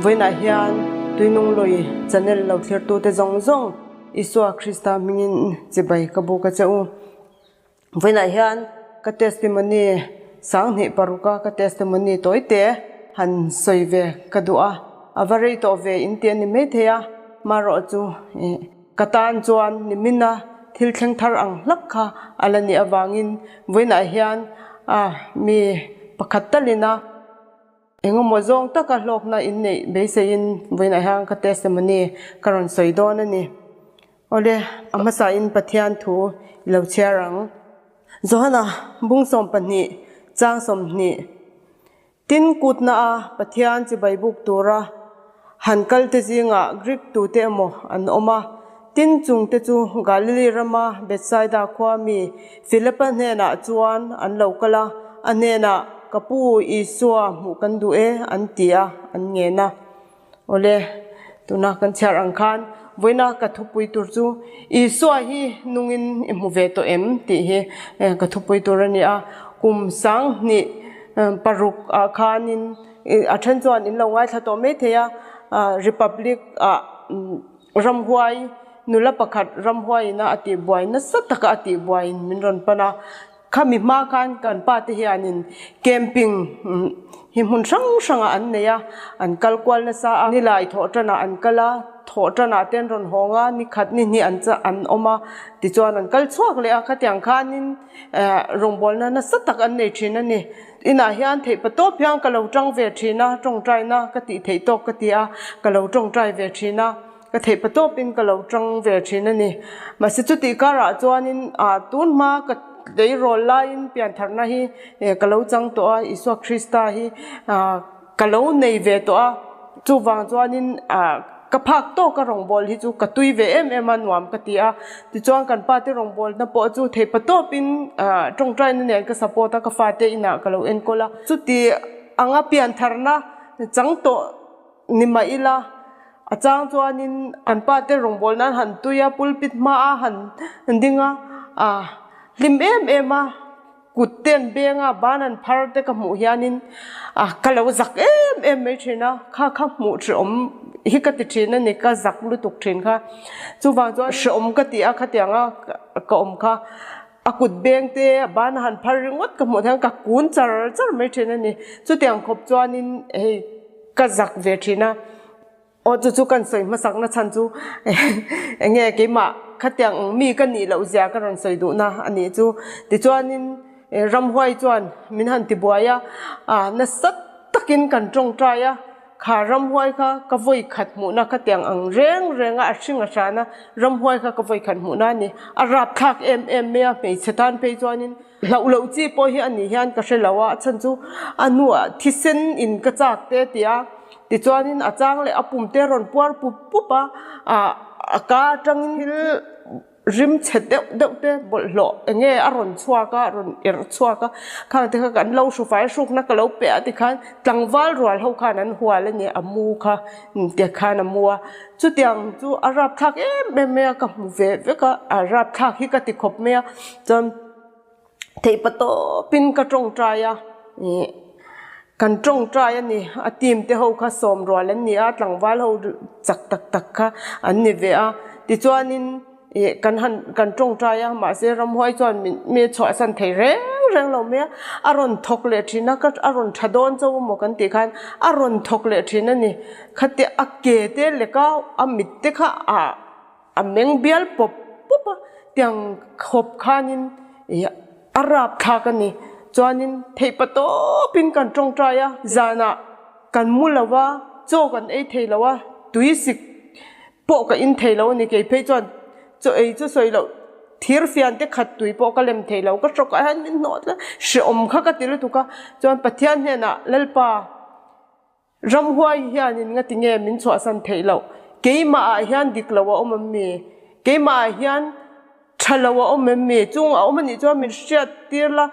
Vawiinah hian Tuinung Lui channel lo thlirtute zawng zawng Isua Krista hmingin chibai ka buk a che u. Vawiinah hian ka testimony 2006 a ka testimony tawite han sawi ve ka duh a, a va rei tawh ve in ti a ni maithei a, marawh chu ih ka tan chuan nimina thil thleng thar ang hlak kha a la nih avangin vawiinah hian a mi pakhat talin a engemaw zawng taka hlawkna in neih beiseiin vawiinah hian ka testimony ka rawn sawi dawn a ni. Awle, a hmasain Pathian thu i lo chhiar ang. Johana bung 12 chang 20 Tin kutna a Pathian chibai buk tura han kal te zingah Greek tute emaw an awm a, tin chung te chu Galili rama Bethsaida khua mi Philipa hnenah chuan an lo kal a, a hnenah, Ka pu Isua hmuh kan duh e, an ti a, an ngen a. Awle, tuna kan chhiar ang khan vawiina ka thupui tur chu Isua hi nungin i hmu ve tawh em tih hi ka thupui tur a ni a. Kum 2006 ah khanin a then chuan in lo ngaithla tawh mai thei a, Republic ah ramhuai nula pakhat ramhuaiin a tihbuai nasa taka a tihbuaiin min rawn pan a. Khami hma khan kan pa te hianin camping hi hmun hrang hrangah an nei a, an kal kual nasa a, nilai thawh tanah an kal a, thawh tanah te an rawn hawng a, ni khat ni hnih an an awm a, tichuan an kal chhuak leh a, khatiang khanin eh rawngbawlna nasa tak an nei thin a ni. Inah hian theih patawp hian ka lo tang ve thin a, tawngtaina ka tih theih tawk ka ti a, ka lo tawngtai ve thin a. Ka theih patawpin ka lo tang ve thin a ni. Mahse chutih karah chuanin ah tun hma ka tleirawl laiin piantharna hi ka lo chang tawh a, Isua Krista hi ah ka lo nei ve tawh a. Chuvang chuanin ah ka phak tawka rawngbâwl hi chu ka tui ve em em a, nuam ka ti a. Tichuan kan pate rawngbâwlna pawh chu theih patawpin ah tawngtaina nen ka support a, ka fate inah ka lo enkawl a. Chuti anga piantharna chang tawh ni mah ila, a chang chuanin kan pa te rawngbâwl nan han tui a, pulpit hmaah han ding a, ah hlim em em a, kut te an beng a, ban an phar te ka hmuh hianin ah ka lo zak em em mai thin a, kha kha hmuh hrehawm hi ka ti thin a ni, ka zak lutuk thin kha. Chuvang chuan hrehawm ka ti a, khatiang a ka awm kha. A kut beng te a ban a han phar ringawt ka hmuh hian ka kun char char mai thin a ni. Chutiang khawp chuanin hei ka zak ve thin a, aw chu chu kan sawi hmasak na chhan chu eng nge keimah khatiang ang mi ka nih loh zia ka rawn sawi duh na a nih chu. Tichuanin ramhuai chuan min han ti buai a, ah nasa takin kan tawngtai a. Kha ramhuai kha ka vawi khat hmuhna khatiang ang reng reng a, a hring a hran a, ramhuai kha ka vawi khat hmuhna a ni. A rapthlak em em mai a, hmeichhe tan phei chuanin hlauh loh chi pawh hi a nih hian ka hre lo a, a chhan chu a hnuah thisen in ka chak te a ti a, tichuanin a chang leh a pum te a rawn puar pup pup a, ah a ka atangin thil Rim chhe deuh deuh te bawlhhlawh eng nge a rawn chhuak a, a rawn erh chhuak a, khang te kha kan lo hrufai hrukna ka lo pe a tikhan tlangval rual ho khan an hual a ni, a mu kha te khan a mu a, chutiang chu a rapthlak em em mai a, ka hmu ve vek a, a rapthlak hi ka ti khawp mai a, chuan theihpa tawpin ka tawngtai a, ih kan tawngtai a ni, a team te ho kha sawm rual an ni a, tlangval ho chak tak tak kha an ni ve a, tichuanin ih kan han kan tawngtai a, mahse ramhuai chuan min mi a chhuahsan thei reng reng lo mai a, a rawn thawk leh thin a, a rawn tha dawn chauh emaw kan tih khan a rawn thawk leh thin a ni, khatia a ke te lek a, a mit te kha ah. A meng bial pawp pawp a, tiang khawp khanin ih a rapthlak a ni. Chuanin theihpa tawpin kan tawngtai a, zanah kan mu lo a, chaw kan ei thei lo a, tui sik pawh ka in thei lo a ni. Kei phei chuan chaw ei chu sawi loh thir fian te khat tui pawh ka lem thei lo, ka hrawkah hian min hnawh tlat, hrehawm kha ka ti lutuk a. Chuan Pathian hnenah Lalpa. Ramhuai hianin ngati nge min chhuahsan theih loh? Keimah ah hian dik lo a awm em mi? Keimah ah hian tha lo a awm em mi? Chung a awm anih chuan min hriat tir la,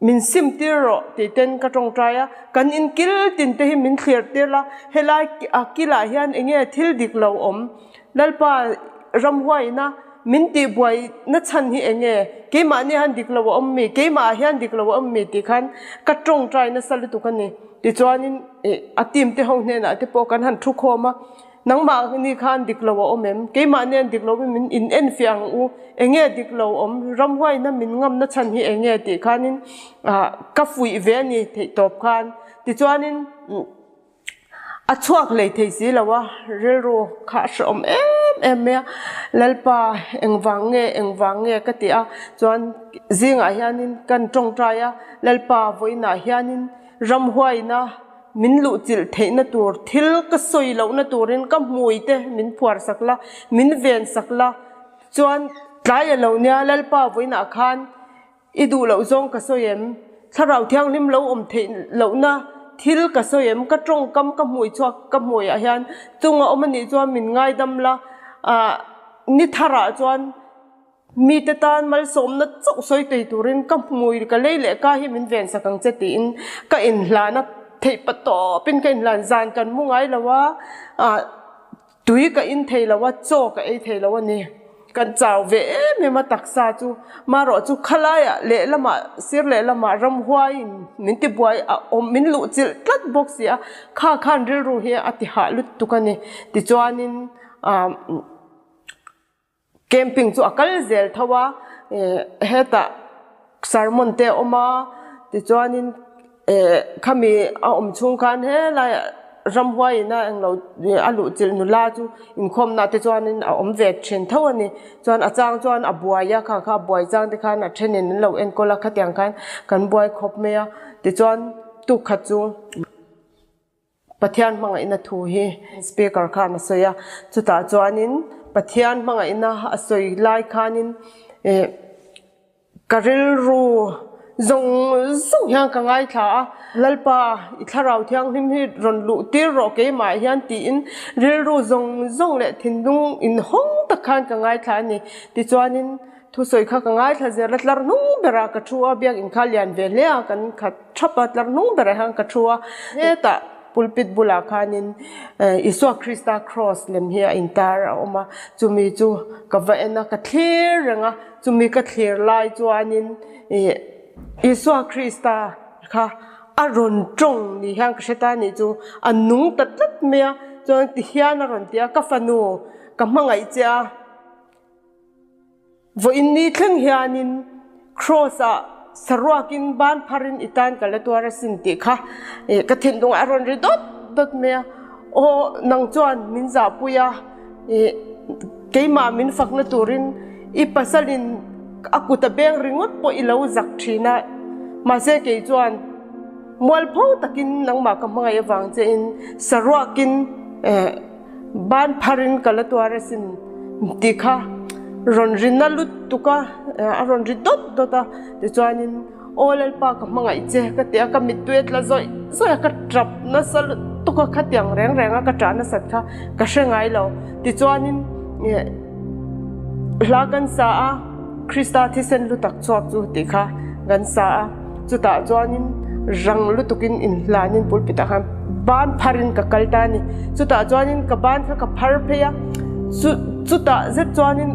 min sim tir rawh tih ten ka tawngtai a. Kan in kil tin te hi min thlir tir la, helai a kilah hian eng nge thil dik lo awm? Lalpa ramhuaiina min tihbuai na chhan hi eng nge? Keimahni hian dik lo a awm mi? Keimah ah hian dik lo a awm mi? Tih khan ka tawngtai nasa lutuk a ni. Tichuanin a team te ho hnenah te pawh kan han thu khawm a, nangmah ni khan dik lo a awm em? Keimah nen dik lovin min in enfiah ang u, enge dik lo awm, ramhuaina min ngamna chhan hi enge tih khanin ka fuih ve a ni theih tawp khan. Tichuanin. A chhuak lei thei si lo a, rilru kha a hrehawm em em mai a, Lalpa engvang nge engvang nge ka ti a, chuan zingah hianin kan tawngtai a, Lalpa vawiinah hianin ramhuaina min luhchilh theihna tur thil ka sawi lohna turin ka hmui te min phuar sak la, min ven sak la, chuan tlai a lo nia Lalpa vawiinah khan I duh loh zawng ka sawi em? Thlarau thianghlim lo awm theih lohna thil ka sawi em? Ka tawngkam ka hmui chhuak ka hmuiah hian chung a awm a nih chuan min ngaidam la, ah ni tharah chuan mite tan malsawmna chauh sawi tei turin ka hmui ka lei leh ka hi min vensak ang che tiin ka inhlan a, theih pa tawpin ka inhlan zan kan mu ngai lo a, ah. Tui ka in thei lo a, chaw ka ei thei lo a ni. Kan chau ve em em a taksa chu. Marawh chu khalaiah lehlamah sir lehlamah ramhuaiin min ti buai a awm min luh chilh tlat bawk si a, kha khan rilru hi a ti hah lutuk a ni. Tichuanin ah. Camping chu a kal zel tho a, hetah sermon te a awm a, tichuanin khami a awm chhung khan helaiah ramhuaiin a englo a luh chilh nula chu inkhawmna te chuanin a awm ve thin tho a ni. Chuan a chang chuan a buai a, kha kha a buai chang te khan a thenin an lo enkawl a, khatiang khan kan buai khawp mai a, tichuan tukkhat chu. Pathian hmangaihna thu hi speaker khan a sawi a, chutah chuanin Pathian hmangaihna a sawi lai khanin eh ka rilru zawng zawng hian ka ngaithla a, Lalpa i thlarau thianghlim hi rawn luh tir rawh keimah hian tiin rilru zawng zawng leh thinlung inhawng tak khan ka ngaithla a ni. Tichuanin Thusawi kha ka ngaithla zel a, tlar hnung berah ka thu a, biakinn kha lian ve hle a, kan khat thap a, tlar hnung berah hian ka thu a, hetah pulpit bulah khanin Isua Krista cross lem hi a intar a awm a, chumi chu ka va en a, ka thlir reng a, chumi ka thlir lai chuanin ih Isua Krista kha a rawn tawng ni hian ka hre ta a nih chu, a nung ta tlat mai a, chuan tihian a rawn ti a, ka fanu ka hmangaih che a. Vawiin ni thleng hianin Kraws-ah saruakin ban pharin i tan ka la tuar asin tih kha ka thinlungah a rawn ri dawt dawt mai a. Aw, nang chuan min zahpui a, keimah min fakna turin i pasalin a kut a beng ringawt pawh i lo zak thin a, mahse kei chuan mualpho takin nangmah ka hmangaih avang chein saruakin Ban pharin ka la tuar asin tih kha rawn ri na lutuk a, a rawn ri dawt dawt a, tichuanin Aw Lalpa ka hmangaih che ka ti a, ka mittui a tla zawih zawih a, ka tap nasa lutuk a, khatiang reng reng a ka tah nasat kha ka hre ngai lo. Tichuanin hla kan sa a, Krista thisen lu tak chhuak chu tih kha kan sa a, chutah chuanin rang lutukin inhlanin pulpit ah khan ban pharin ka kal ta a ni. Chutah chuanin ka ban kha ka phar phei a, chu chutah zet chuanin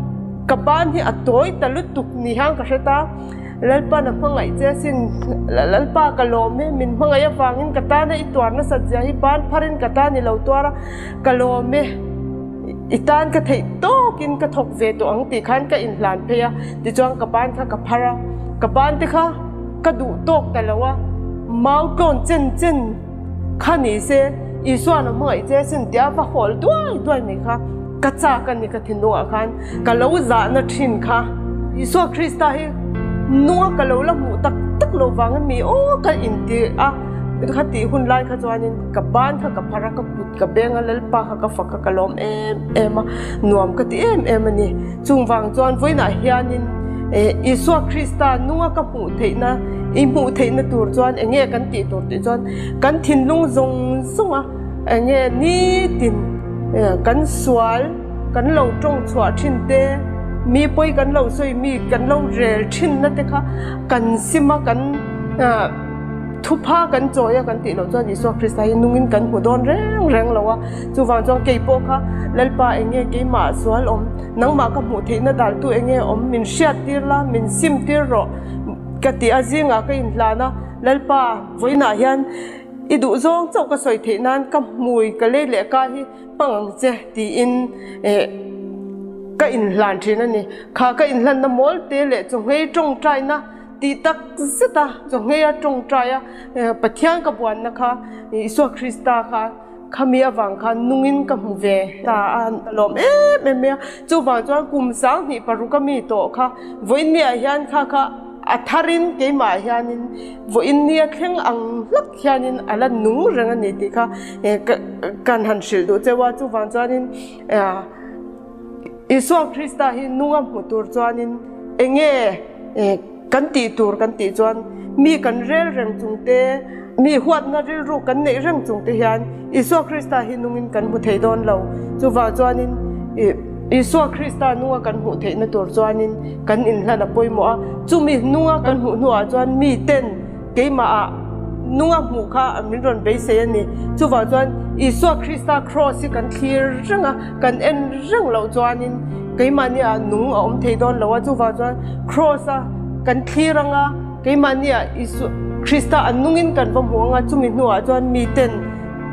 ka ban hi a tawi ta lutuk ni hian ka hre ta, Lalpa'n a hmangaih che asin, Lalpa ka lawm e, min hmangaih avangin ka tana i tuar nasat zia hi ban pharin ka tan i lo tuar a, ka lawm e. I tan ka theih tawkin ka thawk ve tawh ang tih khan ka inhlan phei a, tichuan ka ban kha ka phar a, ka ban te kha ka duh tawk ta lo a, mau tlawn chen chen kha ni se Isua'n a hmangaih che asin tia va hawl duai duai mai kha ka chak a ni ka thinlungah khan ka lo zahna thin kha Isua Krista hi nunga ka lo la hmuh tak tak lo vangin mi aw ka inti a. Kha tih hun lai kha chuanin ka ban kha ka phar a, ka kut ka beng a, Lalpa kha ka fak a, ka lawm em em a, nuam ka ti em em a ni. Chung vang chuan vawiinah hianin Isua Krista nunga ka hmuh theihna, i hmuh theihna tur chuan eng nge kan tih tur tih chuan kan thinlung zawng zawng a, eng nge nitin kan sual kan lo tawng chhuah thin te, mi pawi kan lo sawi mi kan lo rel thinna te kha kan sim a, kan. Thupha kan chawi a kan tih loh chuan Isua Krista hi nungin kan hmu dawn reng reng lo a, chuvang chuan kei pawh kha Lalpa eng nge keimah sual awm, nangmah ka hmuh theihna daltu eng nge awm, min hriat tir la, min sim tir rawh ka ti a, zingah ka inhlan a, Lalpa vawiinah hian I duhzawng chauh ka sawi theih nan ka hmui ka lei leh ka hi hmang ang che tiin ka inhlan thin a ni. Kha ka inhlanna mawl te leh chawhngei tawngtaina tih tak zet a, chawhngei a tawngtai a, Pathian ka buanna kha Isua Krista kha khami avang khan nungin ka hmu ve ta a, ka lawm em em mai a. Chuvang chuan kum 26 a mi tawh kha vawiinniah hian kha kha a tharin keimah hianin vawiinnia thleng ang hlak hianin a la nung reng a ni tih kha kan han hrilh duh cheu a. Chuvang chuanin Isua Krista hi nunga hmu tur chuanin eng nge kan tih tur kan tih chuan mi kan rel reng chung te, mi huatna rilru kan neih reng chung te hian Isua Krista hi nungin kan hmu thei dawn lo. Chuvang chuanin Isua Krista nunga kan hmuh theihna tur chuanin kan inhlan a pawimawh a. Chumi nunga kan hmuh hnuah chuan miten Keimahah nunga hmuh kha min rawn beisei a ni. Chuvang chuan Isua Krista Kraws hi kan thlir reng a, kan en reng loh chuanin keimahniah nung a awm thei dawn lo a. Chuvang chuan Kraws a kan thlir ang a, keimahniah Isua Krista a nungin kan va hmu ang a, chumi hnuah chuan miten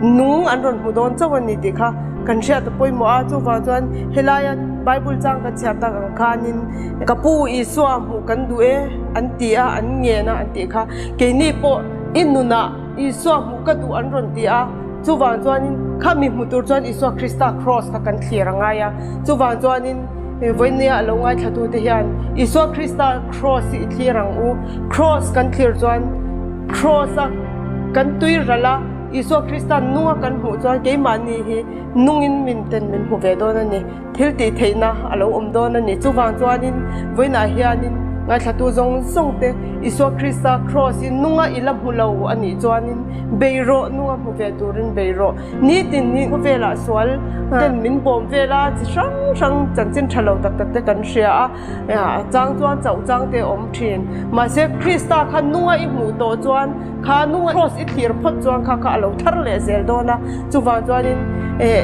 Nung an rawn hmu dawn chauh a ni tih kha kan hriat a pawimawh a, chuvang chuan helaia Bible chang kan chhiar tak ang khanin ka pu Isua hmuh kan duh e an ti a, an ngen a an tih kha keini pawh i nunah Isua hmuh ka duh an rawn ti a, chuvang chuanin kha mi hmu tur chuan Isua Krista Kraws kha kan thlir a ngai a, chuvang chuanin vawinia a lo ngaithlatute hian Isua Krista Kraws hi i thlir ang u, Kraws kan thlir chuan Kraws a kan tui ral a. Isua Krista nunga kan hmuh chuan keimahni hi nungin min ten min hmu ve dawn a ni. Thil tih theihna a lo awm dawn a ni. Chuvang chuanin vawiinah hianin ngaithlatu zawng zawng te Isua Krista Kraws hi nunga i la hmu lo a nih chuanin bei rawh, nunga hmu ve turin bei rawh. Nitin hi khawvelah sual ten min bawm vel a, chi hrang hrang chanchin tha lo tak tak te kan hria a. A chang chuan chauh chang te a awm thin. Mahse Krista kha nunga i hmuh tawh chuan Kha nunga Kraws i thlir phawt chuan kha kha a lo thar leh zel dawn a, chuvang chuanin eh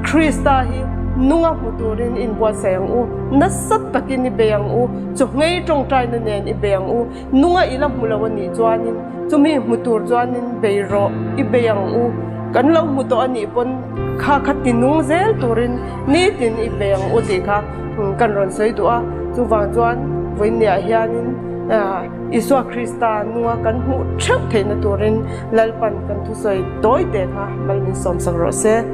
Krista hi nunga hmu turin i inbuatsaih ang u, nasa takin i bei ang u, chawhngei tawngtaina nen i bei ang u, nunga i la hmu lo a nih chuanin chumi hmu tur chuanin bei rawh i bei ang u, kan lo hmu tawh a nih pawn kha kha ti nung zel turin nitin i bei ang u tih kha kan rawn sawi duh a, chuvang chuan vawiinniah hianin. Isua Krista nunga kan hmuh theuh theihna turin Lalpan kan thusawi tawi te kha mal min sawmsak rawh se.